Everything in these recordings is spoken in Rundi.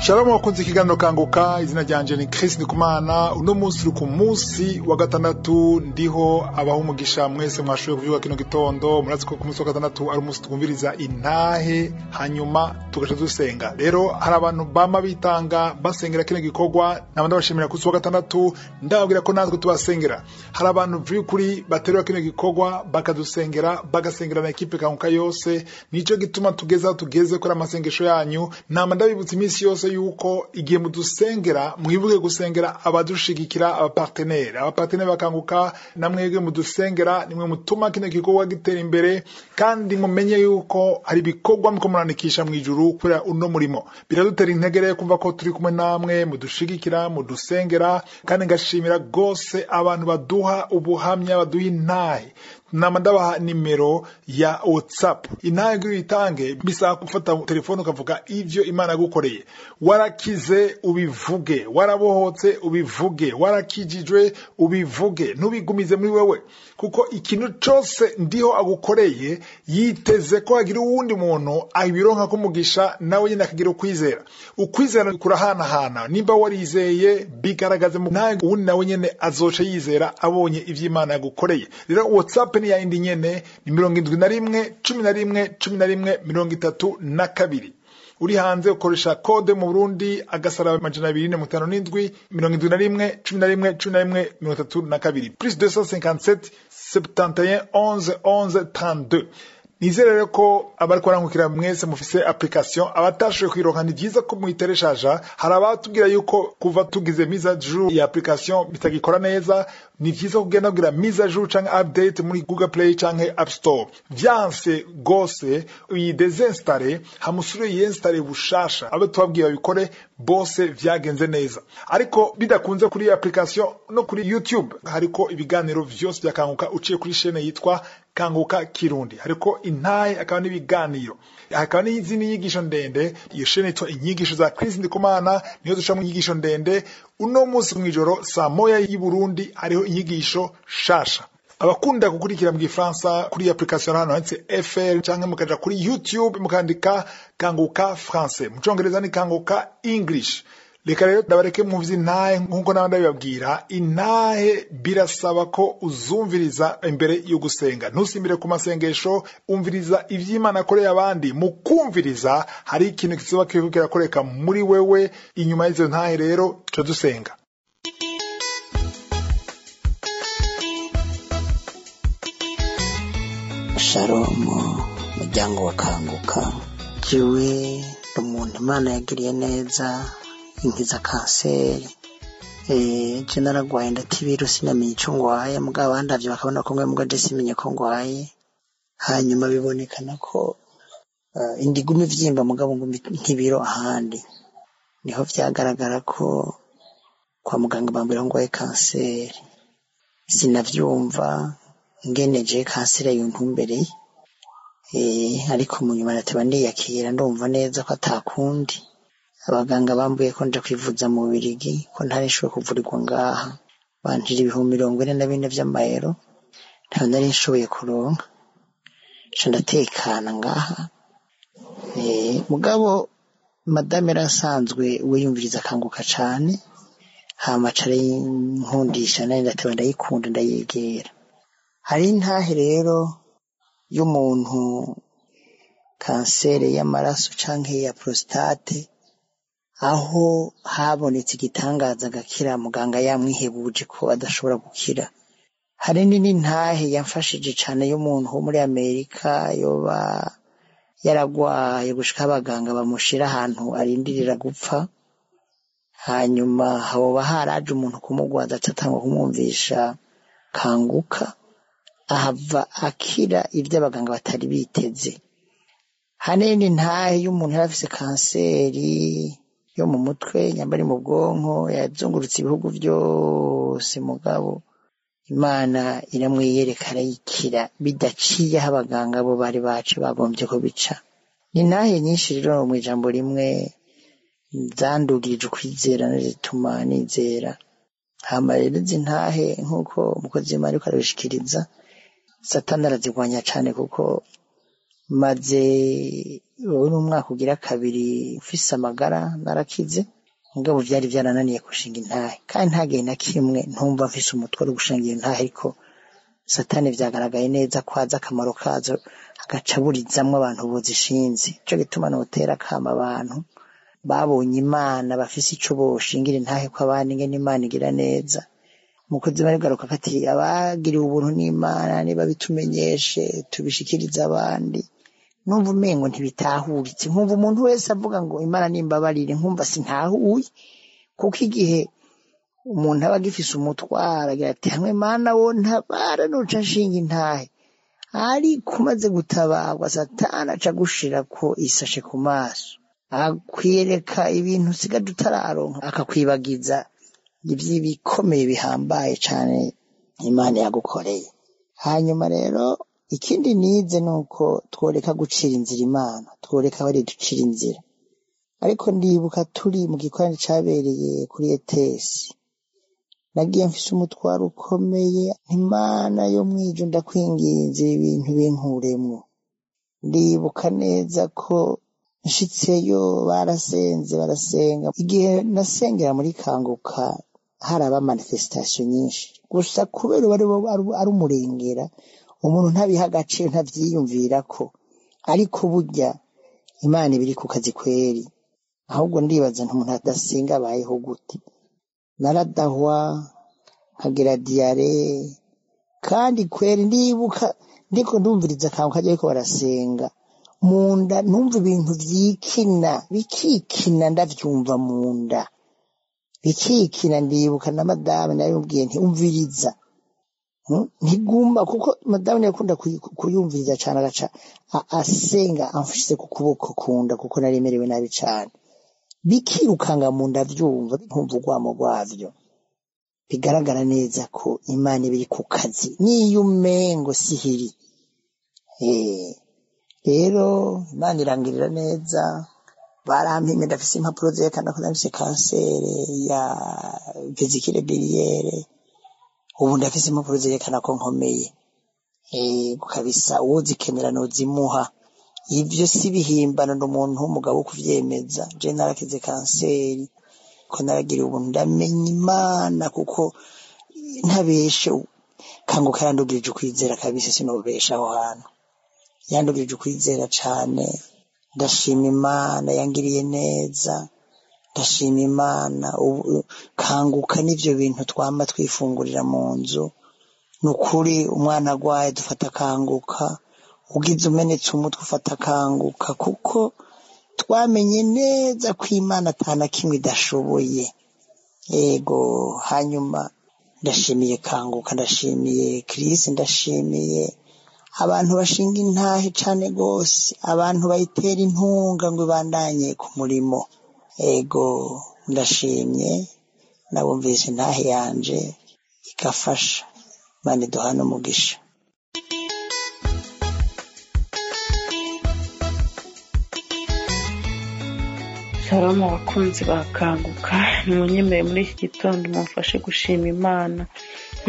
Shalom wakunze ikiganiro Kanguka, izina ryanje ni Chris Ndikumana. Uno munsi uri ku munsi wa gatandatu, ndiho abaha umugisha mwese mwashoboye kuvyuka kino gitondo. Murazi ko ku munsi wa gatandatu ari umunsi twumviriza intahe, hanyuma tugaca dusenga. Rero hari abantu bama bitanga basengera kino gikorwa, naba ndabashimira ku munsi wa gatandatu, ndababwira ko natwe tubasengera. Hari abantu vy'ukuri baterura kino gikorwa bakadusengera, bagasengera na ekipe Kanguka yose. Nico gituma tugeze aho tugeze kuri amasengesho yanyu. Nama ndabibutsa iminsi yose yuko igihe mudusengera mwibuke gusengera abadushigikira, abapartenere bakanguka, namwebwe mudusengera nimwe mutuma kino gikorwa gitera imbere. Kandi mumenye yuko hari ibikorwa muko murandikisha mw'ijuru kubera uno murimo. Biradutera intege rero kumva ko turi kumwe namwe mudushigikira, mudusengera. Kandi ngashimira gose abantu baduha ubuhamya, baduha intahe. Nama ndabaha nimero ya WhatsApp. Intahe kugira uyitange bisaba gufata telefone ukavuga ivyo Imana yagukoreye. Warakize ubivuge, warabohotse ubivuge, warakijijwe ubivuge, ntubigumize muri wewe, kuko ikintu cose ndiho agukoreye yiteze ko hagira uwundi muntu abironka kumugisha, nawe nyine akagira ukwizera. Ukwizera kurahanahana. Nimba warizeye bigaragaze mu ntahe, uwundi nawe nyene azoca yizera abonye ivyo Imana yagukoreye. Rero WhatsApp ni ya indi nyene, ni 71 11 11 32. Uri hanze ukoresha code mu Burundi agasaraba 257 71 11 11 32 +257 71 11 11 32. Nizere rero ko abariko barankukira mwese mufise application. Abatashoboye kuyironka, ni vyiza ko muyitereshaja. Hari abatubwira yuko kuva tugize mise à jour ya application bitagikora neza. Ni vyiza kugenda kugira mise à jour canke update muri Google Play canke App Store. Vyanse gose, uyidesinstalle hamusure yinstalle bushasha. Abe tubabwiye babikore bose vyagenze neza. Ariko bidakunze, kuri application no kuri YouTube hariko ibiganiro vyose vya Kanguka. Uciye kuri chaîne yitwa Kanguka Kirundi hariko intahe, akaba n'ibiganiro, hakaba n'izindi nyigisho ndende. Iyo chaîne yitwa Inyigisho za Chris Ndikumana, niyo ducamo inyigisho ndende. Uno munsi mw'ijoro saa 1 y'i Burundi hariho inyigisho shasha. Abakunda gukurikira mu Gifaransa, kuri application hano handitse FR, canke mukaja kuri YouTube mukandika Kanguka Français. Mu Congereza ni Kanguka English. Reka rero ndabareke mwumve intahe nk'uko nawe ndabibabwira. Intahe birasaba ko uzumviriza imbere yo gusenga, ntusimbire ku masengesho. Umviriza ivy'Imana akoreye abandi. Mu kumviriza hari ikintu kizoba kiriko kirakoreka muri wewe. Inyuma y'izo ntahe rero tuca dusenga. Shalomu muryango wa Kanguka, jewe umuntu Imana yagiriye neza inkiza kanseri. Je naragwaye ndata sinamenye ico ngwaye, mugabo abandavye bakabona ko ngwaye, mugabo je simenye ko ngwaye. Hanyuma bibonekana ko inda iguma ivyimba, mugabo nguma nk'ibiro ahandi. Niho vyagaragara ko kwa muganga bambwira ko ngwaye kanseri. Sinavyumva ingene je kanseri yuntumbereye, ariko mu nyuma nateba ndiyakira, ndumva neza ko atakundi. Abaganga bambwiye ko nja kwivuza mu Bubirigi, ko ntari nshoboye kuvurirwa ngaha. Bantira 44,000 vy'amayero, ntayo nari nshoboye kuronka. Nca ndatekana ngaha. Mugabo madame yari asanzwe we yumviriza Akanguka cane, hama aca arayinkundisha, nanje ndateba ndayikunda, ndayegera. Hari intahe rero y'umuntu kanseri y'amaraso canke ya prostate, aho habonetse igitangaza agakira, muganga yamwihebuje ko adashobora gukira. Hari n'indi ntahe yamfashije cane y'umuntu wo muri Amerika yoba yaragwaye gushika abaganga bamushira ahantu arindirira gupfa. Hanyuma hoba haraje umuntu kumugwaza, aca atangura kumwumvisha Kanguka, ahava akira ivyo abaganga batari biteze. Hari n'iyindi ntahe y'umuntu yari afise kanseri yo mu mutwe, nyamba ari mu bwonko, yazungurutse ibihugu vyose, mugabo Imana iramwiyereka arayikira bidaciye aho abaganga bo bari bace bagomvye ko bica. Ni intahe nyinshi rero, mw'ijambo rimwe zandugirije ukwizera zituma nizera. Hama rero izi ntahe, nk'uko umukozi w'Imana ariko arabishikiriza, Satani arazigwanya cane, kuko Maze ubu ni umwaka ugira kabiri mfise amagara narakize, mugabo vyari vyarananiye gushinga intahe, kandi nta gihe na kimwe ntumva mfise umutwaro wo gushinga iyo ntahe, ariko Satani vyagaragaye neza ko azi akamaro kazo, agaca aburizamwo abantu bozishinze. Nico gituma notera akamo abantu babonye Imana bafise ico boshingira intahe ko abandi ingene Imana igira neza. Umukozi barigaruka ati abagiriwe ubuntu n'Imana nibabitumenyeshe tubishikirize abandi. Numva umengo ntibitahuritse, nkumva umuntu wese avuga ngo Imana nimbabarire, nkumva sintahuye, kuko igihe umuntu aba agifise umutwaro agira ati hamwe Mana wo ntabara nuca nshinga intahe, ariko umaze gutabarwa Satani aca agushirako isashe ku maso, akwiyereka ibintu usigaje utararonka, akakwibagiza ivy'ibikomeye bihambaye cane Imana yagukoreye. Hanyuma rero ikindi nize nuko tworeka gucira inzira Imana, tworeka bari ducira inzira. Ariko ndibuka turi mu gikorane cabereye kuri ETS, nagiye mfise umutwaro ukomeye, Imana yo mw'ijuru ndakwinginze ibintu binkuremwo. Ndibuka neza ko nshitseyo barasenze barasenga. Igihe nasengera muri Kanguka haraba manifestation nyinshi, gusa kubera bari ari umurengera, umuntu ntabiha agaciro, ntavyiyumvirako, ariko burya Imana iba iri ku kazi kweri. Ahubwo ndibaza nti umuntu adasenga abayeho gute? Naradahwa nkagira diyare, kandi kweri ndibuka ndiko ndumviriza Kanguka ariko barasenga munda, numva ibintu vyikina bikikina, ndavyumva munda bikikina. Ndibuka na madame narimubwiye nti umviriza, ntiguma, kuko madame yakunda kuyumviriza cane, agaca asenga amfashe ku kuboko kunda, kuko nari merewe nabi cane, bikirukanga mu nda, vyumva nkumva urwamo rwavyo. Bigaragara neza ko Imana iba iri ku kazi, niyo umengo sihiri. Rero Imana irangirira neza, barampimye, ndafise impapuro zerekana ko ndafise kanseri ya vesicule biliaire, ubu ndafise impapuro zerekana ko nkomeye. Yego kabisa, uwozikenera nozimuha. Ivyo si ibihimbano, ndi umuntu w'umugabo wo kuvyemeza. Je narakize kanseri, ko naragiriwe ubuntu, ndamenya Imana, kuko ntabeshe Kanguka yandugirije ukwizera kabisa, sinobesha aho hantu, yandugirije ukwizera cane. Ndashima Imana yangiriye neza, ndashima Imana. Kanguka n'ivyo bintu twama twifungurira mu nzu, nukuri umwana agwaye dufata Kanguka, ugize umenetse umutwe ufata Kanguka, kuko twamenye neza ko Imana atana kimwe idashoboye. Yego, hanyuma ndashimiye Kanguka, ndashimiye Chris, ndashimiye abantu bashinga intahe cane gose, abantu bayitera intunga ngo ibandanye ku murimo. Ego, ndashimye, nabumvise intahe yanje igafasha. Imana iduhane umugisha. Shalom abakunzi ba Kanguka, nimunyemere muri iki gitondo mumfashe gushima Imana.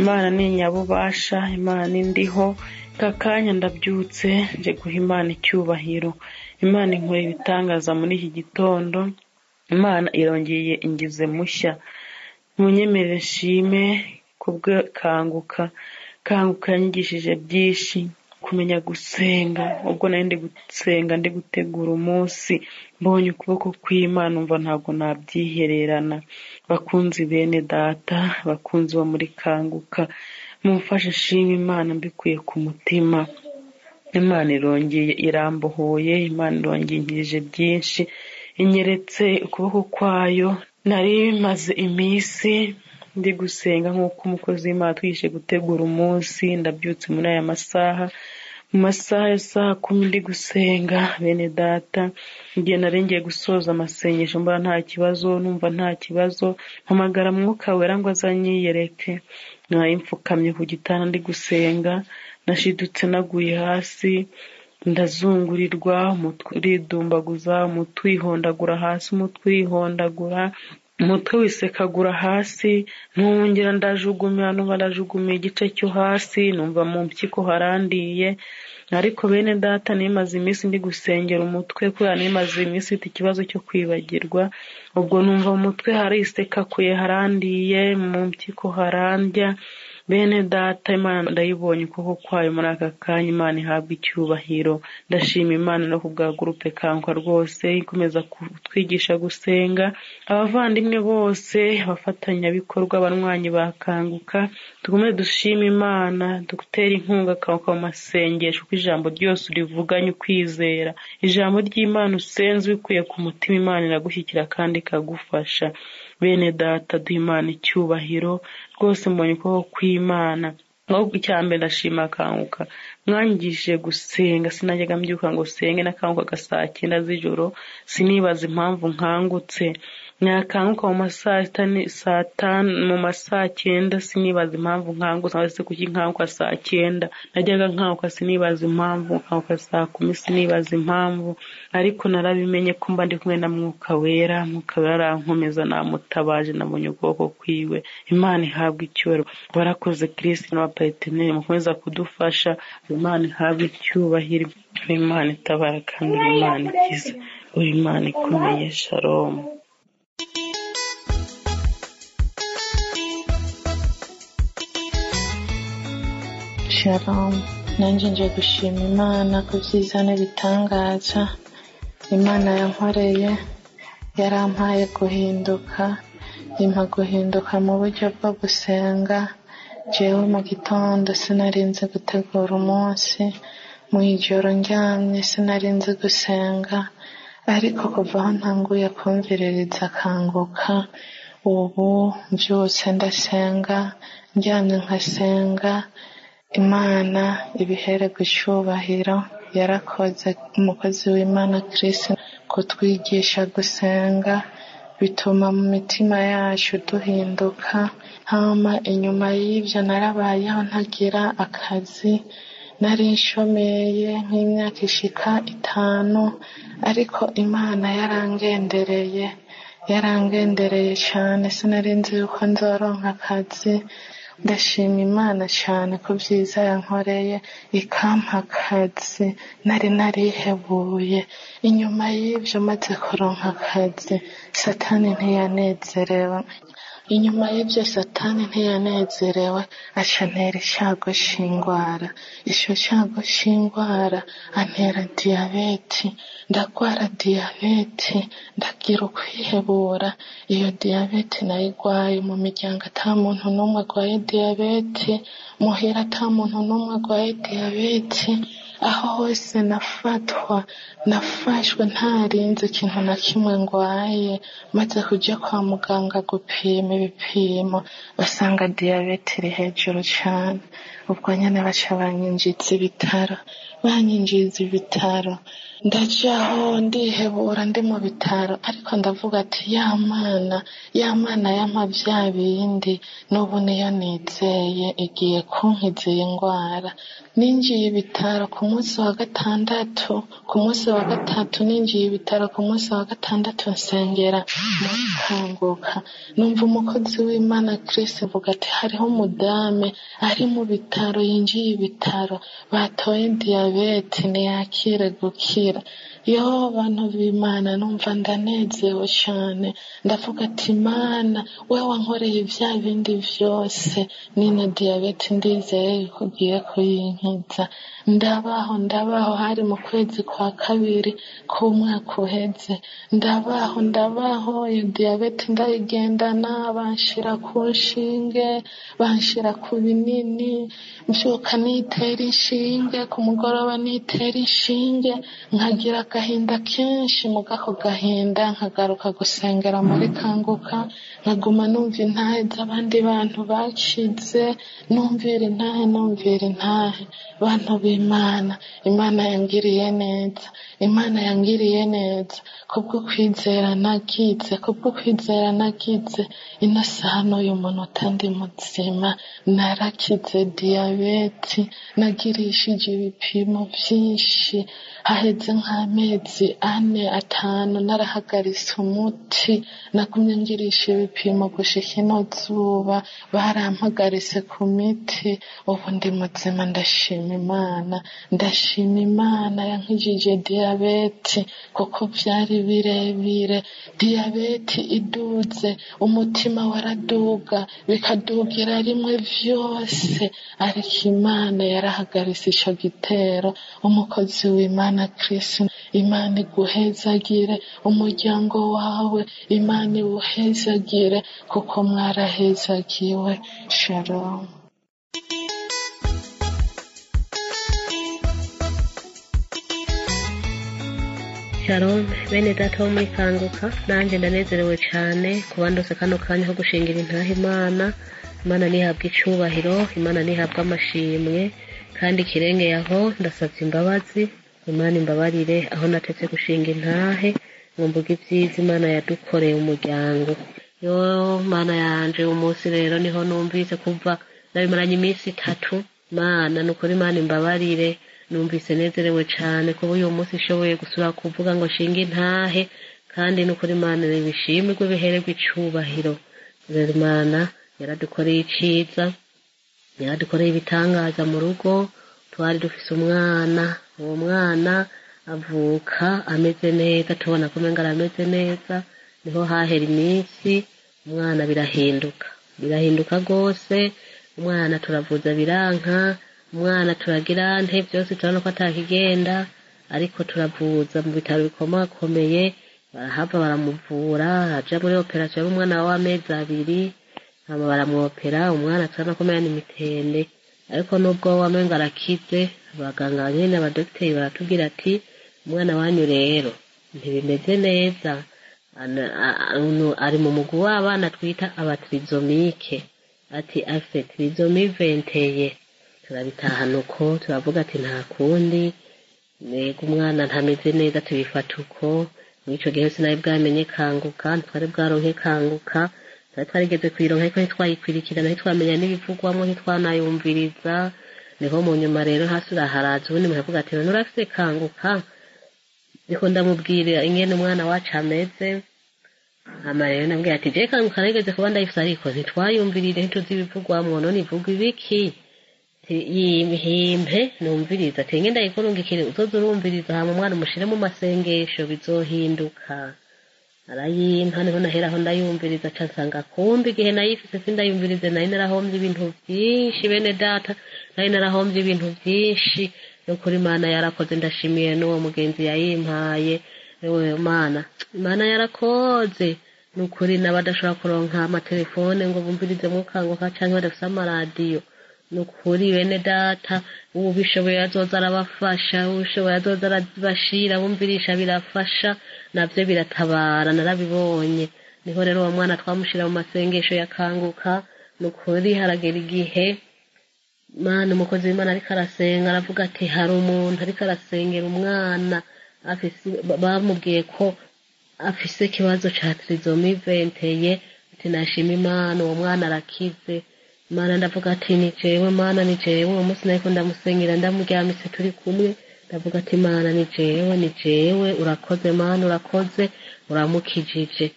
Imana ni inyabubasha, Imana ni ndiho. Aka kanya ndabyutse nje guha Imana icyubahiro. Imana inkora ibitangaza muri iki gitondo, Imana irongeye ingize mushya. Munyemerere nshime kubwo Kanguka. Kanguka yanyigishije byinshi, kumenya gusenga. Ubwo nari ndi gusenga ndi gutegura umunsi, mbonye ukuboko kw'Imana umva ntabwo nabyihererana. Bakunzi bene data, bakunzi bo muri Kanguka, mumfashe nshime Imana mbikuye ku mutima. Imana irongeye irambohoye, Imana irongeye inkirije byinshi, inyeretse ukuboko kwayo. Nari maze iminsi ndi gusenga nk'uko umukozi w'Imana atwigishe gutegura umunsi. Ndabyutse muri aya masaha, mu masaha ya saa 10 ndi gusenga bene data. Igihe nari ngiye gusoza amasengesho mbona nta kibazo, numva nta kibazo, mpamagara Mwuka Wera ngo azanyiyereke. Nari mfukamye ku gitanda ndi gusenga, nashidutse naguye hasi, ndazungurirwa, umutwe uridumbaguza, umutwe wihondagura hasi, umutwe urihondagura, umutwe wisekagura hasi, ntongera ndajugumira, numva ndajugumiye igice cyo hasi, numva mu mpyiko harandiye. Ariko bene data, nimaze iminsi ndi gusengera umutwe, kubera nimaze iminsi mfite ikibazo cyo kwibagirwa. Ubwo numva mu mutwe harisekakuye, harandiye, mu mpyiko harandya. Bene data, Imana ndayibonye ukuboko kwayo muri aka kanya, Imana ihabwa icyubahiro. Ndashima Imana no ku bwa gurupe Kanguka rwose ikomeza kutwigisha gusenga. Abavandimwe bose, abafatanyabikorwa, abanywanyi ba Kanguka, dukomeze dushime Imana, dutere inkunga Kanguka mu masengesho, kuko ijambo ryose urivuganye ukwizera. Ijambo ry'Imana usenze ubikuye ku mutima, Imana iragushyikira kandi ikagufasha. Bene data, duhe Imana icyubahiro rwose, mbonye ukuboko kw'Imana. Ahubwo icya mbere ndashima Kanguka, mwangishije gusenga. Sinajyaga mbyuka ngo senge, nakangukaga saa 9 z'ijoro, sinibaza impamvu nkangutse. Nakanguka mu masaa sita, saa tanu, mu masaa 9, sinibaza impamvu nkangutse, cyangwa se kuki nkanguka saa 9. Najyaga nkanguka sinibaza impamvu, nkanguka saa 10 sinibaza impamvu, ariko narabimenye ko mba ndi kumwe na Mwuka Wera. Mwuka Wera arankomeza, namutabaje, nabonye ukuboko kwiwe. Imana ihabwa icyubahiro. Warakoze Kristo n'abaparteneri mukomeza kudufasha. Imana ihabwa icyubahiro. Imana itabara kandi Imana ikiza, uri Imana ikomeye. Shalom. Shalom, nanjye nje gushima Imana ku byiza n'ibitangaza Imana yankoreye. Yarampaye guhinduka, impa guhinduka mu buryo bwo gusenga. Jewe mu gitondo sinarinzi gutegura umunsi, mu ijoro ndyamye sinarinzi gusenga, ariko kuva aho ntanguye kumviririza Kanguka, ubu mbyutse ndasenga, ndyamye nkasenga. Imana ibihererwe icyubahiro. Yarakoze umukozi w'Imana Chris kutwigisha gusenga, bituma mu mitima yacu duhinduka. Hama inyuma y'ibyo narabayeho ntagira akazi, nari nshomeye nk'imyaka ishika 5, ariko Imana yarangendereye, yarangendereye cyane. Sinari nzi yuko nzoronka akazi. Ndashima Imana cyane ku byiza yankoreye, ikampa akazi nari narihebuye. Inyuma y'ibyo maze kuronka akazi, Satani ntiyanezerewe. Inyuma y'ibyo Satani ntiyanezerewe, aca antera icyago c'ingwara. Ico cyago c'ingwara antera diyabeti, ndagwara diyabeti, ndagira ukwihebura. Iyo diyabeti nayigwaye mu miryango ata muntu n'umwe agwaye diyabeti, muhira ata muntu n'umwe agwaye diyabeti. Aho hose nafatwa, nafashwe ntarinze ikintu na kimwe ngwaye. Maze kuja kwa muganga gupima ibipimo, basanga diyabete iri hejuru cane. Ubwo nyene baca banyinjiza ibitaro, banyinjiza ibitaro, ndajaho ndihebura ndi mu bitaro, ariko ndavuga ati ya Mana, ya Mana yampa vya bindi, n'ubu niyo nizeye igiye kunkiza iyi ngwara. Ninjiye ibitaro ku munsi wa gatandatu, ku munsi wa gatatu ninjiye ibitaro, ku munsi wa gatandatu nsengera muri Kanguka. Numva umukozi w'Imana Chris avuga ati hariho umudame ari mu bitaro, yinjiye ibitaro, batoye diyabete, ntiyakire gukira. Yo bantu b'Imana, numva ndanezewe cyane. Ndavuga ati Imana, we wankoreye vya bindi vyose, nino diyabete ndizeye yuko ugiye kuyinkiza. Ndabaho, ndabaho, hari mu kwezi kwa kabiri k'umwaka uheze. Ndabaho, ndabaho, iyo diyabete ndayigendana, banshira ku nshinge, banshira ku binini, mvyuka nitera inshinge, ku mugoroba nitera inshinge, nkagira agahinda kenshi. Mu gako gahinda nkagaruka gusengera muri Kanguka, nkaguma numva intahe z'abandi bantu bakize, numvira intahe, numvira intahe. Bantu b'Imana, Imana yangiriye neza, Imana yangiriye neza. Kubwo kwizera nagize, kubwo kwizera nagize, ino saha n'uyu munota ndi muzima, narakize diyabeti, nagirishije ibipimo vyinshi, haheze nk'amezi 4, 5 narahagaritse umuti, nagumye ngirisha ibipimo gushika ino zuba, barampagaritse ku miti, ubu ndi muzima, ndashima Imana, Ndashima Imana yankijije diyabete kuko byari birebire. Diyabete iduze umutima waraduga bikadugira rimwe vyose, ariko Imana yarahagaritse ico gitero. Umukozi w'Imana Chris, Imana iguhezagire, umuryango wawe Imana iwuhezagire kuko mwarahezagiwe. Shalom. Shalom bene data wo muri Kanguka, nanjye ndanezerewe cyane kuba ndose kano kanya ko gushingira intahe Imana. Imana ntihabwe icubahiro, Imana ntihabwe amashimwe, kandi ikirengeye aho ndasabye imbabazi. Imana imbabarire aho natetse gushinga intahe ngo mvuge ibyiza Imana yadukoreye umuryango. Yo Mana yanje, umunsi rero niho numvise kuva nabimaranye iminsi 3. Mana nukuri Imana imbabarire, numvise nezerewe cyane kuba uyu munsi ishoboye gusura kuvuga ngo shinga intahe, kandi nukuri Imana ibishimirwe bihererwe icubahiro. Rero Imana yaradukoreye iciza, yaradukoreye ibitangaza mu rugo. Twari dufise umwana, uwo mwana avuka ameze neza, tubona ko umenga arameze neza. Niho hahera iminsi umwana birahinduka, birahinduka rwose. Umwana turavuza biranka, umwana turagira nte byose turabona ko atakigenda, ariko turavuza mu bitaro bikomakomeye, barahava baramuvura, aja muri operasiyo y'umwana w'amezi 2, hama baramwopera umwana turabona ko umenga ni mitende. Ariko nubwo wamenga arakize, abaganga nyene abadogiteri baratubwira ati umwana wanyu rero ntibimeze neza, ari mu mugwi w'abana twita abatrizomike, ati afise trizomi 21. Turabitahana uko, turavuga ati nta kundi, mbega umwana ntameze neza, tubifata uko. Mw'ico gihe sinari bwamenye Kanguka, ntitwari bwaronke Kanguka, twari twarigeze kuyironka ariko ntitwayikwirikirana, ntitwamenya n'ibivugwamwo, ntitwanayumviriza. Niho mu nyuma rero hasubira haraza uwundi muntu avuga ati none urafise Kanguka? Ndiko ndamubwira ingene umwana wacu ameze. Hama rero ndamubwira ati je Kanguka narigeze kuba ndayifise ariko ntitwayumvirire, ntituzi ibivugwamwo, none ivuga ibiki? Yimpe numviriza, ati ngenda yikurungikire uzoze urumviriza, hama umwana umushire mu masengesho bizohinduka. Arayimpa, niho naheraho ndayumviriza, ca nsanga kumbe igihe nayifise sindayumvirize, nari narahomvye ibintu vyinshi bene data, nari narahomvye ibintu vyinshi. Nukuri Imana yarakoze, ndashimiye n'uwo mugenzi yayimpaye. Ewe Mana, Imana yarakoze. Nukuri n'abadashobora kuronka amatelefone ngo bumvirize mu Kanguka canke badafise amaradiyo, nukuri bene data, ubishoboye azoza arabafasha, ubishoboye azoza arabashira, bumvirisha birafasha, navyo biratabara, narabibonye. Niho rero uwo mwana twamushira mu masengesho ya Kanguka. Nukuri haragera igihe Mana umukozi w'Imana ariko arasenga, aravuga ati hari umuntu ariko arasengera umwana afise, bamubwiye ko afise ikibazo ca trizomi 21, ati nashima Imana uwo mwana arakize. Mana ndavuga ati ni jewe, Mana ni jewe. Uwo munsi nariko ndamusengera ndamuryamitse turi kumwe, ndavuga ati Mana ni jewe, ni jewe, urakoze Mana, urakoze, uramukijije.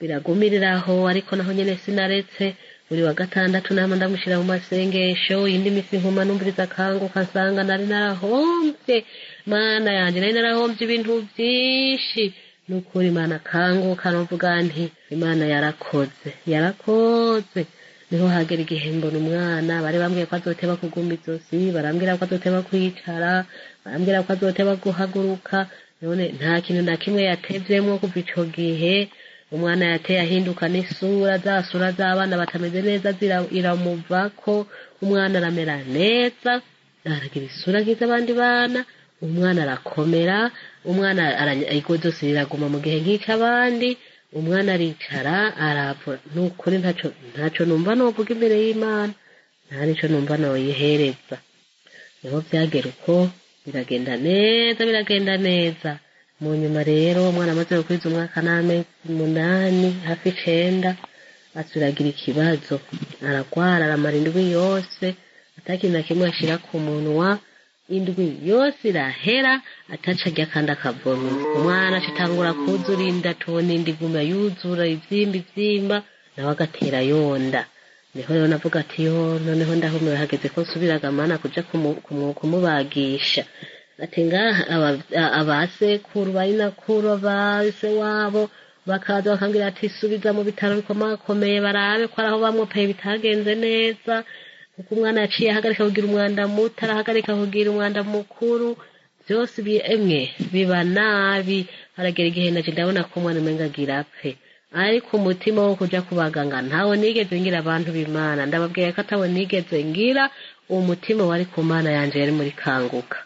Biragumiriraho, ariko naho nyene sinaretse. Buri wa gatandatu nama ndamushira mu masengesho, iyindi misi nkuma numviriza Kanguka nsanga nari narahomvye. Mana yanje, nari narahomvye ibintu vyinshi. Nukuri Imana Kanguka novuga nti Imana yarakoze, yarakoze. Niho hagera igihe mbona umwana, bari bambwiye ko azoteba kuguma izosi, barambwira ko azoteba kwicara, barambwira ko azoteba guhaguruka. None nta kintu na kimwe yatevyemwo kuva ico gihe. Umwana yateye ahinduka n'isura, za sura z'abana batameze neza iramuvako, umwana aramera neza, aragira isura nk'iz'abandi bana, umwana arakomera, umwana igozosi riraguma mu gihe nk'ic'abandi, umwana aricara aravura. Nukuri ntaco numva novuga imbere y'Imana, nta nico numva noyihereza. Niho vyagera uko biragenda neza, biragenda neza. Mu nyuma rero umwana amaze gukwiza umwaka n'amezi 8 hafi 9, asubiragira ikibazo, aragwara, aramara indwi yose atakintu na kimwe ashira ku munwa, indwi yose irahera ataca arya kandi akavoma. Umwana acitangura kuzura inda, tubona inda iguma yuzura ivyimba ivyimba, nawe agatera yonda. Niho rero navuga ati yo noneho ndahumiwe, hageze ko nsubiraga Mana kuja kumubagisha. Ati ngaha abasekuru bayinakuru abase wabo bakaza bakambwira ati subiza mu bitaro bikomakomeye barabe ko araho bamwopeye bitagenze neza, kuko umwana yaciye ahagarika kugira umwanda muto, arahagarika kugira umwanda mukuru, byose emwe biba nabi. Haragera igihe naje ndabona ko umwana umenga agira apfe, ariko umutima wo kuja kubaganga ntawo nigeze ngira. Abantu b'Imana ndababwiye ko atawo nigeze ngira, umutima wari ku Mana yanje yari muri Kanguka.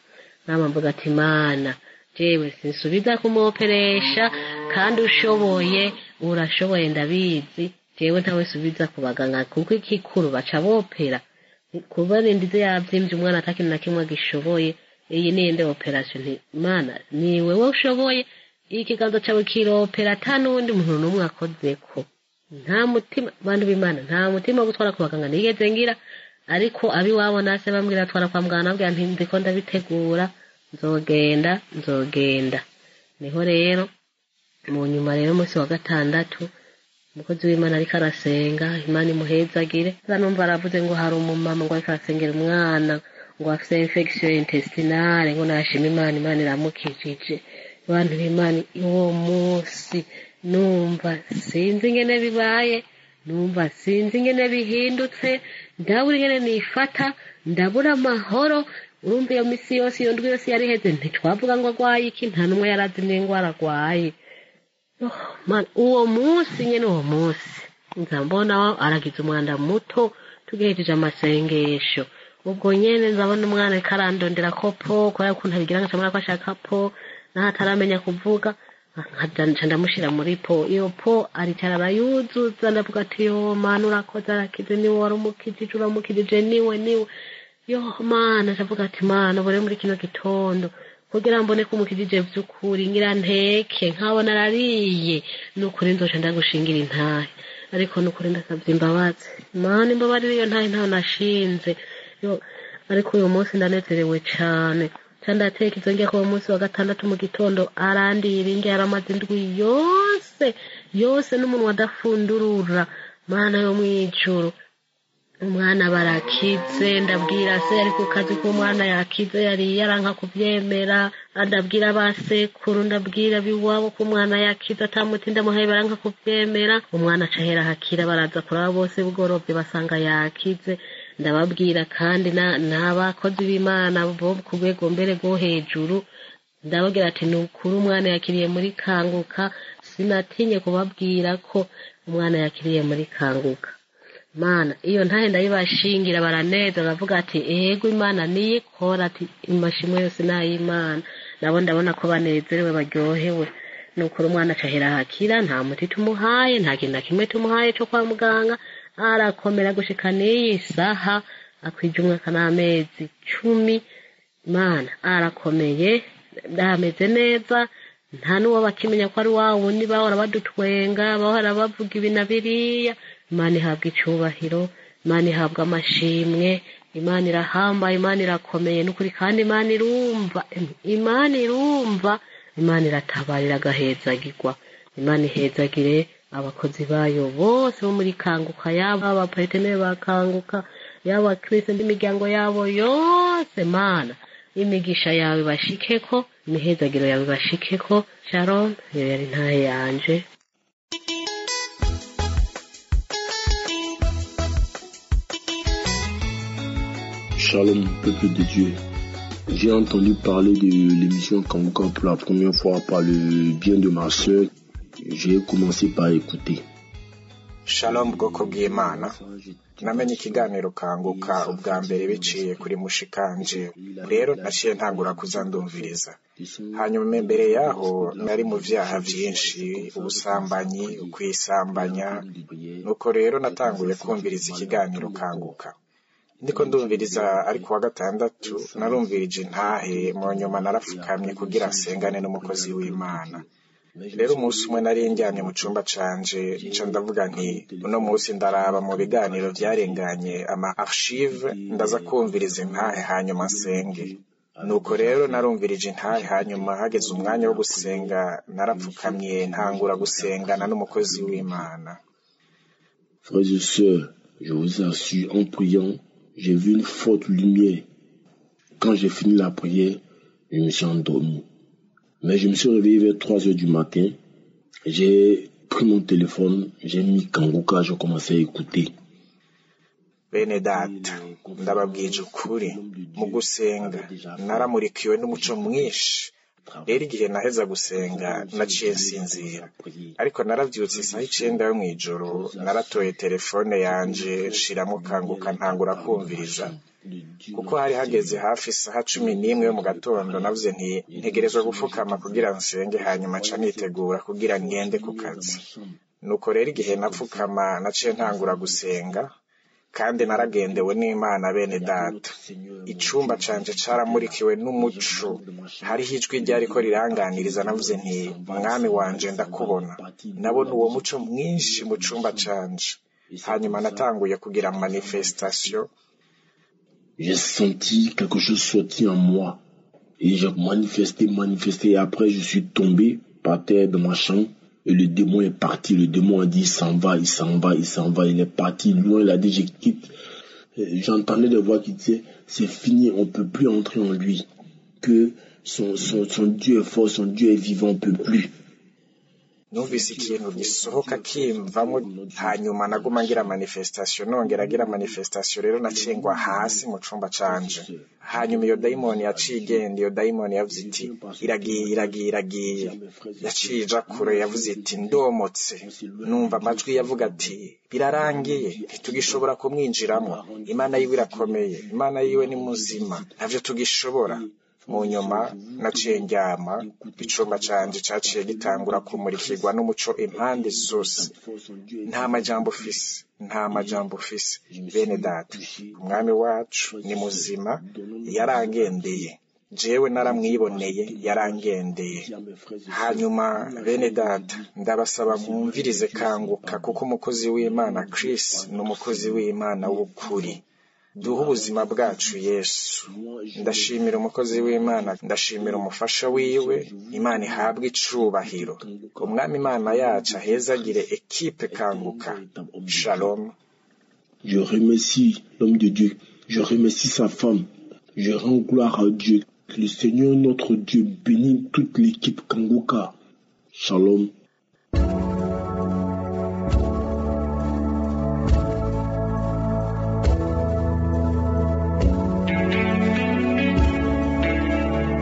Nama mvuga ati Mana jewe sinsubiza kumuoperesha, kandi ushoboye urashoboye ndabizi, jewe ntawe subiza kubaganga kuko ikikuru baca bopera kuba rindize yavyimbye umwana atakintu na kimwe agishoboye. Iyi ni inde operation? Nti Mana ni wewe ushoboye, ikiganza cawe kiropera ata n'uwundi muntu n'umwe akozeko. Nta mutima, bantu b'Imana, nta mutima wo gutwara ku baganga nigeze ngira, ariko abiwabo nase bambwira twara kwa muganga, nabwira nti ndiko ndabitegura, nzogenda nzogenda. Niho rero mu nyuma rero umunsi wa gatandatu umukozi w'Imana ariko arasenga, Imana imuhezagire, numva aravuze ngo hari umumama ngo ariko arasengera umwana ngo afise infection intestinale, ngo nashima Imana, Imana iramukijije. Abantu b'Imana, uwo munsi numva sinzi ingene bibaye, numva sinzi ingene bihindutse, ndabura ingene nifata, ndabura amahoro. Urumva iyo misi yose, iyo ndwi yose yari iheze, ntitwavuga ngo agwaye iki, nta n'umwe yarazi n'ingwara agwaye. Uwo munsi nyene, uwo munsi nza mbona aragize umwanda muto, tugejeje amasengesho ubwo nyene nzabona umwana ariko arandondera ko po, kubera ukuntu abigira nkaca ko ashaka po, naho ataramenya kuvuga, nkaca ndamushira muri po. Iyo po aricara arayuzuza, ndavuga ati yo Mana urakoze, arakize, niwe wari umukijije, uramukijije, niwe niwe. Yo Mana, ndavuga ati Mana ubure muri kino gitondo kugira mbone ko umukijije vy'ukuri, ngira nteke nkabona arariye, nukuri nzoca ndagushingira intahe. Ariko nukuri ndasavye imbabazi Mana, imbabarire iyo ntahe ntaho nashinze. Yo, ariko uyu munsi ndanezerewe cane, ca ndateka izo ngiye kuba munsi wa gatandatu mu gitondo, arandira inge yaramaze indwi yose yose n'umunwa adafundurura. Mana yo mw'ijuru, umwana barakize. Ndabwira se ari ku kazi ko umwana yakize, yari yaranka kuvyemera. Ndabwira abasekuru, ndabwira biwabo ko umwana yakize atamuti ndamuhaye, baranka kuvyemera. Umwana acahera hakira, baraza kuraba bose bugorovye basanga yakize. Ndababwira kandi n'abakozi b'Imana bo ku rwego mbere rwo hejuru, ndababwira ati ni ukuri umwana yakiriye muri Kanguka. Sinatinye kubabwira ko umwana yakiriye muri Kanguka. Mana iyo ntahe ndayibashingira, baraneza baravuga ati ego Imana niyikora, ati amashimwe yose n'ay'Imana. Nabo ndabona ko banezerewe baryohewe. Nukuri umwana acahera hakira, nta muti tumuhaye, nta kintu na kimwe tumuhaye co kwa muganga, arakomera gushika n'iyi saha akwije umwaka n'amezi 10. Mana arakomeye, ameze neza, nta n'uwo bakimenya ko ari wa wundi bahora badutwenga, bahora bavuga ibi na biriya. Imana ihabwa icubahiro, Imana ihabwa amashimwe, Imana irahambaye, Imana irakomeye nukuri, kandi Imana irumva, Imana irumva, Imana iratabarira agahezagirwa. Imana ihezagire abakozi bayo bose bo muri Kanguka, yaba abapartenere ba Kanguka, yaba Kristo n'imiryango yabo yose. Mana imigisha yawe bashikeko, imihezagiro yawe bashikeko. Sharon, iyo yari ntahe yanje. Shalom, peuple de Dieu. J'ai entendu parler de l'émission Kanguka pour la première fois par le bien de ma sœur. J'ai commencé par écouter. Shalom bwoko bw'Imana. Namenye ikiganiro Kanguka ubwa mbere biciye kuri mushikanje, rero naciye ntangura kuza ndumviriza. Hanyuma imbere yaho nari mu vyaha vyinshi, ubusambanyi, ukwisambanya. Nuko rero natanguye kumviriza ikiganiro Kanguka. Ndiko ndumviriza ariko wa gatandatu narumvirije intahe, mu nyuma narapfukamye kugira nsengane n'umukozi w'Imana. Rero umunsi umwe nari ndyamye mu cumba canje, nca ndavuga nti uno munsi ndaraba mu biganiro vyarenganye ama archive, ndaza kumviriza intahe hanyuma nsenge. Nuko rero narumvirije intahe, hanyuma hageze umwanya wo gusenga narapfukamye ntangura gusengana n'umukozi w'Imana. Frères et sœurs, Je vous assure, en priant, j'ai vu une forte lumière. Quand j'ai fini la prière, je me suis endormi. Mais je me suis réveillé vers 3 heures du matin. J'ai pris mon téléphone, j'ai mis Kanguka, j'ai commencé à écouter. Bene data, ndababwije ukuri, mu gusenga naramurikiwe n'umuco mwinshi. Rero igihe naheza gusenga naciye nsinzira, ariko naravyutse isaha 9 yo mw'ijoro, naratoye telefone yanje nshiramo Kanguka ntangura kumviriza, kuko hari hageze hafi isaha 11 yo mu gatondo. Navuze nti ntegerezwa gupfukama kugira nsenge, hanyuma nca nitegura kugira ngende ku kazi. Nuko rero igihe napfukama naciye ntangura gusenga, kandi naragendewe n'Imana. Bene data, icumba canje caramurikiwe n'umuco, hariho ijwi ryariko riranganiriza. Navuze nti mwami wanje ndakubona. Nabona uwo muco mwinshi mu cumba canje, hanyuma natanguye kugira manifestation. J'ai senti quelque chose sortir en moi et j'ai manifesté, manifesté, et après je suis tombé par terre dans ma chambre. Et le démon est parti. Le démon a dit, il s'en va, il s'en va, il s'en va. Il est parti loin. Il a dit, je quitte. J'entendais des voix qui disaient, c'est fini, on peut plus entrer en lui. Que son Dieu est fort, son Dieu est vivant, on peut plus. Numvise ikintu gisohoka kimvamo, hanyuma naguma ngira manifestation, nongera ngira manifestation. Rero naciye ngwa hasi mu cumba canje, hanyuma iyo dayimoni yaciye igenda. Iyo dayimoni yavuze iti iragiye, iragiye, iragiye, yaciye ija kure. Yavuze iti ndomotse. Numva amajwi yavuga ati birarangiye, ntitugishobora kumwinjiramo, Imana yiwe irakomeye, Imana yiwe ni muzima, ntavyo tugishobora. Mu nyuma naciye ndyama, icumba canje caciye gitangura kumurikirwa n'umuco impande zose. Nta majambo ufise, nta majambo ufise. Bene data, umwami wacu ni muzima, yarangendeye, jewe naramwiboneye, yarangendeye. Hanyuma bene data, ndabasaba mwumvirize Kanguka, kuko umukozi w'Imana Chris ni umukozi w'Imana w'ukuri. Duhe ubuzima bwacu Yesu. Ndashimira umukozi w'Imana, ndashimira umufasha wiwe. Imana ihabwe icubahiro. Umwami Imana yacu ahezagire ekipe Kanguka. Shalom. Je remercie l'homme de Dieu, je remercie sa femme, je rends gloire à Dieu. Que le Seigneur notre Dieu bénisse toute l'équipe Kanguka. Shalom.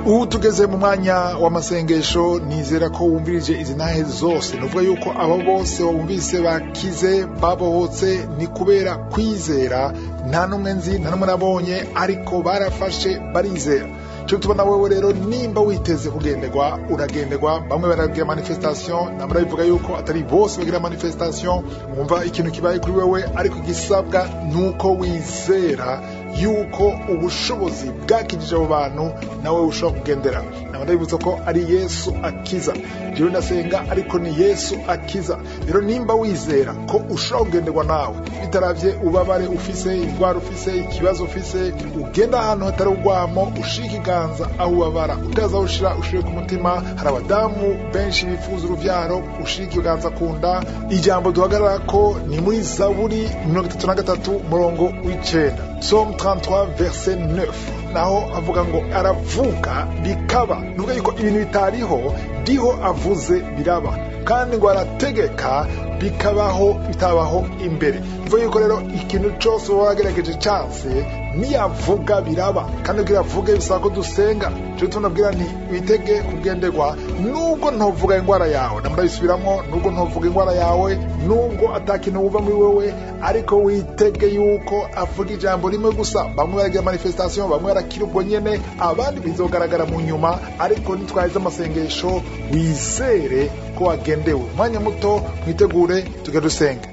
Ubu tugeze mu mwanya w'amasengesho. Nizera ko wumvirije izi ntahe zose. Nuvuga yuko abo bose wumvise bakize, babohotse, ni kubera kwizera. Nta n'umwe nzi, nta n'umwe nabonye, ariko barafashe barizera. Cyo tubona wewe rero, nimba witeze kugenderwa uragenderwa. Bamwe baragira manifestation, namara bivuga yuko atari bose bagira manifestation. Mwumva ikintu kibaye kuri wewe, ariko igisabwa nuko wizera yuko ubushobozi bwakijije abo bantu nawe ushobora kugendera. Ndabibutsa ko ari Yesu akiza. Jewe ndasenga, ariko ni Yesu akiza. Rero nimba wizera ko ushobora kugenderwa nawe, bitaravye ubabare ufise, indwara ufise, ikibazo ufise, ugenda ahantu hatari urwamo, ushira ikiganza aho ubabara, utaza aho ushira, ushire ku mutima. Hari abadamu benshi bifuza uruvyaro, ushira ikiganza ku nda. Ijambo duhagarara ko ni muri Zaburi 33 murongo w'9, Psaume 33 verset 9, naho avuga ngo aravuga bikaba. Nuvuga yuko ibintu bitariho ndiho avuze biraba, kandi ngo arategeka bikabaho bitabaho imbere. Nuvuga yuko rero ikintu cose uba wagerageje canse, niyavuga biraba. Kandi kugira avuge bisaba ko dusenga. Cyo tunabwira nti witege kugenderwa, nubwo ntovuga indwara yawe, ndabisubiramwo, nubwo ntovuga indwara yawe, nubwo atakintu wumva muri wewe, ariko witege yuko avuga ijambo rimwe gusa. Bamwe baragira manifestation, bamwe barakira ubwo nyene, abandi bizogaragara mu nyuma. Ariko nitwaheze amasengesho, wizere ko wagendewe. Umwanya muto mwitegure tujye dusenga.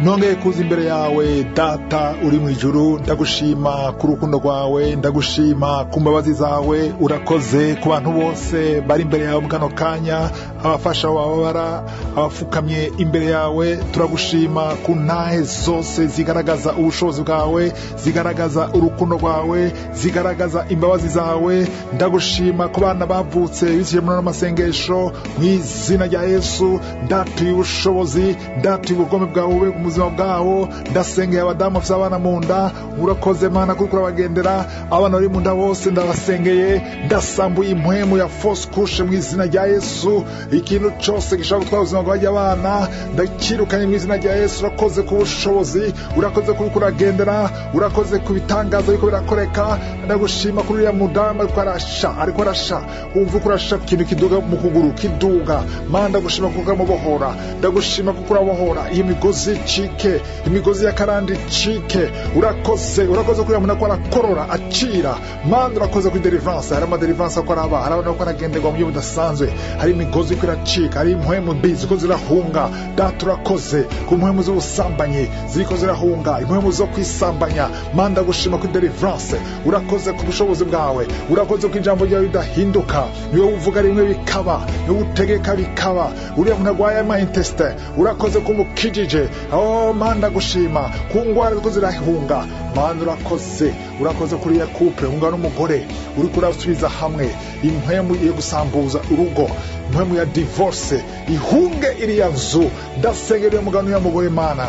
Nongeye kuza imbere yawe Data uri mu ijuru, ndagushima ku rukundo rwawe, ndagushima ku mbabazi zawe. Urakoze ku bantu bose bari imbere yawe mu kano kanya, abafasha bababara, abafukamye imbere yawe. Turagushima ku ntahe zose zigaragaza ubushobozi bwawe, zigaragaza urukundo rwawe, zigaragaza imbabazi zawe. Ndagushima ku bana bavutse biciye muri ano masengesho. Mu izina rya Yesu ndatuye ubushobozi, ndatuye ubugome bwawe bube mu buzima bwabo. Ndasengeye abadamu bafite abana mu nda, urakoze Mana kuko urabagendera. Abana bari mu nda bose ndabasengeye, ndasambuye impwemu ya fausse couche mu izina rya Yesu. Ikintu cyose gishobora gutwara ubuzima bw'abana ndakirukanye mu izina rya Yesu. Urakoze ku bushobozi, urakoze kuko uragendera, urakoze ku bitangaza biriko birakoreka. Ndagushima kuri uriya mudamu ariko arasha, wumva uko urasha ikintu kiduga mu kuguru kiduga. Mana ndagushima kuko uramubohora, ndagushima kuko urabohora iyi migozi icike, imigozi ya karande icike. Urakoze, urakoze kuri muntu ko arakorora acira. Mana urakoze kuri deliverance, hari ama deliverance akora aba, hari abantu ko aragenderwa mu buryo budasanzwe, hari imigozi ko iracika, hari impwemu mbi ziko zirahunga. Data urakoze ku mpwemu z'ubusambanyi ziriko zirahunga, impwemu zo kwisambanya. Mana ndagushima kuri deliverance, urakoze ku bushobozi bwawe, urakoze ko ijambo ryawe ridahinduka. Niwe uvuga rimwe bikaba, niwe utegeka bikaba. Uriya muntu arwaye ama intestin, urakoze ko umukijije. Oh Mana ndagushima ku ngwara ziko zirahunga. Mana urakoze, urakoze kuri ya couple hunga n'umugore uriko urasubiza hamwe. Impwemu yo gusambuza urugo, impwemu ya divorce ihunge iriya nzu. Ndasengera uyu mugabo n'uyu mugore, Mana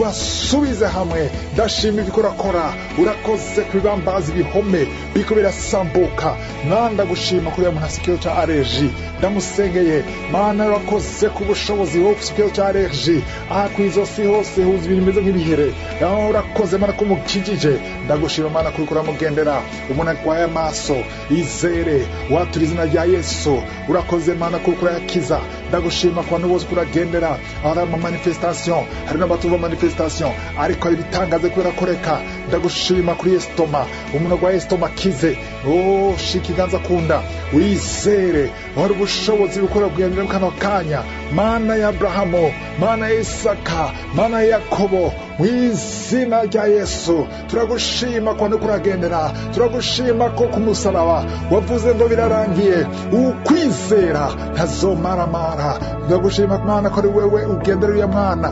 ubasubize hamwe. Ndashima ibyo urakora, urakoze ku bibambazi bihome biriko birasambuka. Mana ndagushima kuri uyu muntu afite ikibazo cya allergie, ndamusengeye. Mana urakoze ku bushobozi wowe ufite ikibazo cya allergie, aha ku izosi hose huzuye ibintu bimeze nk'ibihere. Aho urakoze Mana ko umukijije. Ndagushima Mana kuko uramugendera. Umuntu arwaye amaso izere, watura izina rya Yesu. Urakoze Mana kuko urayakiza. Ndagushima ku bantu bose uragendera. Hari ama manifestation, hari n'abatuva manifestation, ariko hari ibitangaza kubera koreka. Ndagushima kuri estoma, umuntu arwaye estoma akize. Oh, shika ikiganza kunda wizere, wari ubushobozi bukora kugendera mu kano kanya. Mana ya Abrahamu, Mana ya Isaka, Mana ya Yakobo, mu izina rya Yesu turagushima ko uragendera, turagushima ko ku musaraba wavuze ngo birarangiye. Ukwizera ntazomaramara. Ndagushima Mana ko ari wewe ugendera uriya mwana.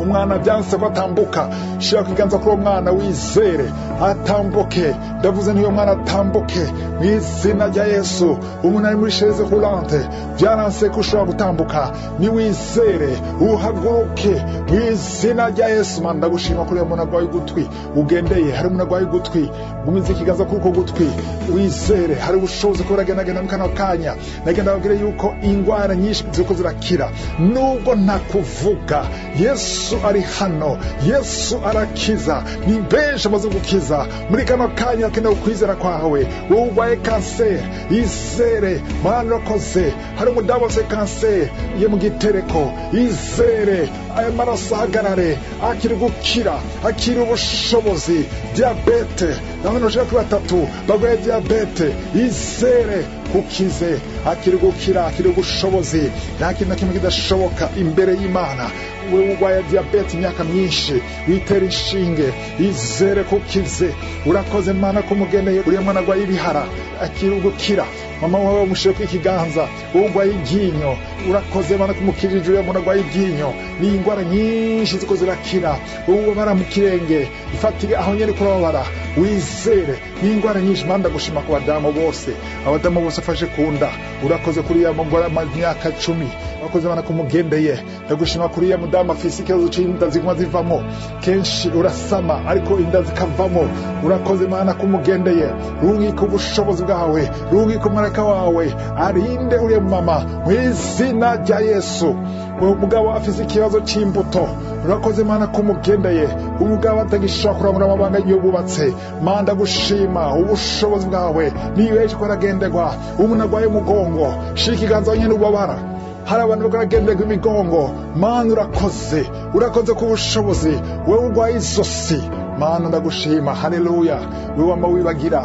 Umwana byanse ko atambuka, shira ikiganza kuri uwo mwana wizere atambuke. Ndavuze ntiyo mwana atambuke mu izina rya Yesu. Umuntu ari muri chaise roulante byaranse ko ushobora gutambuka, niwizere uhaguruke mu izina rya Yesu. Mana ndagushima kuri uwo muntu arwaye ugutwi ugendeye. Hari umuntu arwaye ugutwi, gumiza ikiganza kuri uko gutwi wizere. Hari ubushobozi ko buragendagenda mu kano kanya. Nagenda babwire yuko ingwara nyinshi ziriko zirakira nubwo ntakuvuga. Yesu ari hano, Yesu arakiza, ni benshi amaze gukiza. Muri kano kanya akeneye ukwizera kwawe. Wowe urwaye kanseri izere, Mana urakoze. Hari umudamu afite kanseri yo mu gitereko, izere aya maraso ahagarare, akiri gukira, akiri ubushobozi. Diyabete, abantu bashaka kuri batatu barwaye diyabete, izere kukize, akiri gukira, akiri ubushobozi. Nta kintu na kimwe kidashoboka imbere y'Imana. Wewe urwaye diyabete imyaka myinshi, witera inshinge, izere kukize. Urakoze Mana ko umugeneye uriya mwana arwaye ibihara, akiri gukira. Mama wawe umushire ikiganza, urwaye iryinyo, urakoze Mana ko umukirije uriya muntu arwaye iryinyo. Ni ingwara nyinshi ziko zirakira. Ubabara mu kirenge, ifatire aho nyene kurababara, wizere. Ni ingwara nyinshi. Mana ndagushima ku badamu bose, abadamu bose afashe kunda. Urakoze kuri ya mugore imyaka 10, urakoze Mana ko umugendeye. Ndagushima kuri ya mudamu afise ikibazo c'inda ziguma zivamo kenshi, urasama ariko inda zikavamo. Urakoze Mana ko umugendeye. Rungika ubushobozi bwawe, rungika umumarayika wawe arinde uriya mama mu izina rya Yesu. Umugabo afise ikibazo c'imbuto, urakoze Mana ko umugendeye. Umugabo atagishobora kurangura amabanga iyo bubatse, Mana ndagushima ubushobozi bwawe. Niyo ejo ko aragenderwa, umuntu arwaye umugongo, shira ikiganza nyene ubabara. Hari abantu bariko baragenderwa imigongo, Mana urakoze, urakoze ku bushobozi. Wewe urwaye izosi, Mana ndagushima, haleluya. Wewe wama wibagira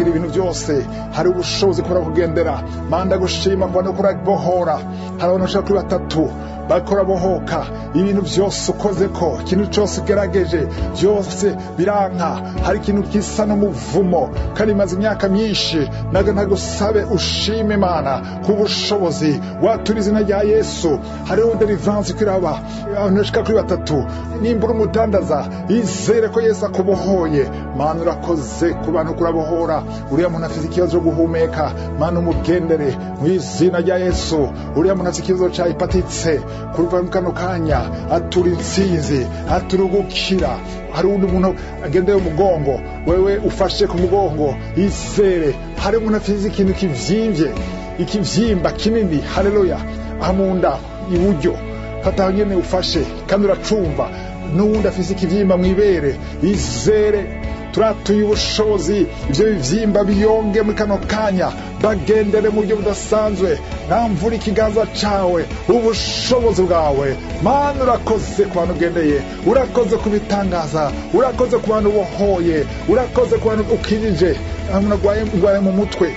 ibintu byose, hari ubushobozi kubera kugendera. Mana ndagushima ku bantu kurabohora. Hari abantu bashaka kuri batatu Bakora bohoka ibintu byose ukoze ko ikintu cyose ugerageje byose biranka. Hari ikintu gisa n'umuvumo kandi maze imyaka myinshi. Nagusabe ushime Imana ku bushobozi watura izina rya Yesu. Hariho deliverance kwiraba abantu bashika kuri batatu. Nimba uri umudandaza, izere ko Yesu akubohoye. Mana urakoze ku bantu kurabohora. Uriya muntu afite ikibazo cyo guhumeka, Mana umugendere mu izina rya Yesu. Uriya muntu afite ikibazo cya hepatite, kuva mu kano kanya atura intsinzi, atura ugukira. Hari undi muntu agendeye umugongo, wewe ufashe ku mugongo, izere. Hari umuntu afite ikintu kivyimbye, ikivyimba kinini, haleluya, aha mu nda iburyo, fata nyene ufashe kandi uracumva. N'uwundi afise ikivyimba mw'ibere, izere. Turatuye ubushobozi ivyo bivyimba biyonge muri kano kanya, bagendere mu buryo budasanzwe. Namvura ikiganza cawe, ubushobozi bwawe. Mana urakoze ku bantu ugendeye, urakoze ku bitangaza, urakoze ku bantu ubohoye, urakoze ku bantu ukirije. Umuntu agwaye mu mutwe,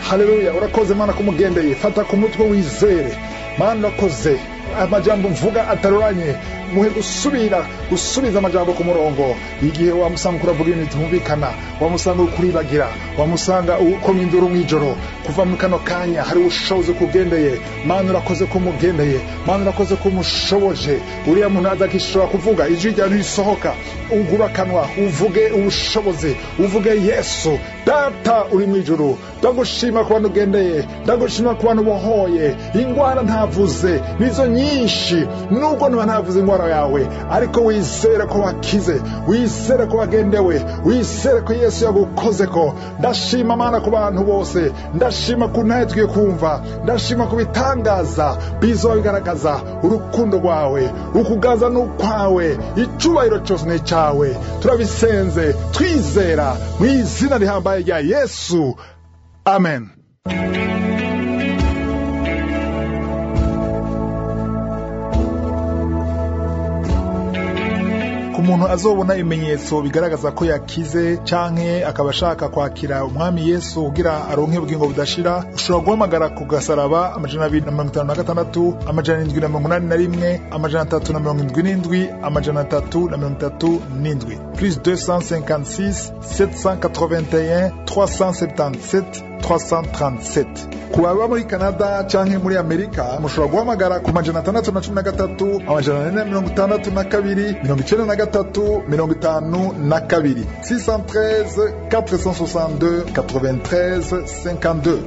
haleluya, urakoze Mana kumugendeye. Fata ku mutwe wizere. Mana urakoze. Amajambo mvuga ataruranye, muhe gusubira gusubiza amajambo ku murongo. Igihe wamusanga uravuga ibintu bitumvikana, wamusanga ukuribagira, wamusanga ukoma induru mw'ijoro, kuva muri kano kanya hari ubushobozi kugendeye. Mana urakoze ko umugendeye, Mana urakoze ko umushoboje. Uriya muntu adakishobora kuvuga, ijwi ryawe ntirisohoka, ugura akanwa uvuge ubushobozi, uvuge Yesu. Data uri mw'ijuru, ndagushima ku bantu ugendeye, ndagushima ku bantu ubohoye. Ingwara ntavuze nizo nyinshi, nubwo ntuba ntavuze ingwara yawe, ariko wizere ko wakize, wizere ko wagendewe, wizere ko Yesu yagukozeko. Ndashima Mana ku bantu bose, ndashima ku ntahe tugiye kumva, ndashima ku bitangaza bizoba bigaragaza urukundo rwawe, ukugaza n'ukwawe, icubahiro cyose ni icyawe. Turabisenze twizera mu izina rihambaye rya Yesu, amen. Ku muntu azobona ibimenyetso bigaragaza ko yakize canke akaba ashaka kwakira umwami Yesu kugira aronke ubugingo budashira, ushobora guhamagara ku gasaraba 256 781 377 337 plus 256 781 377 337. Ku baba muri Canada canke muri Amerika, mushobora guhamagara ku 613 462 93 52 613 462 93 52.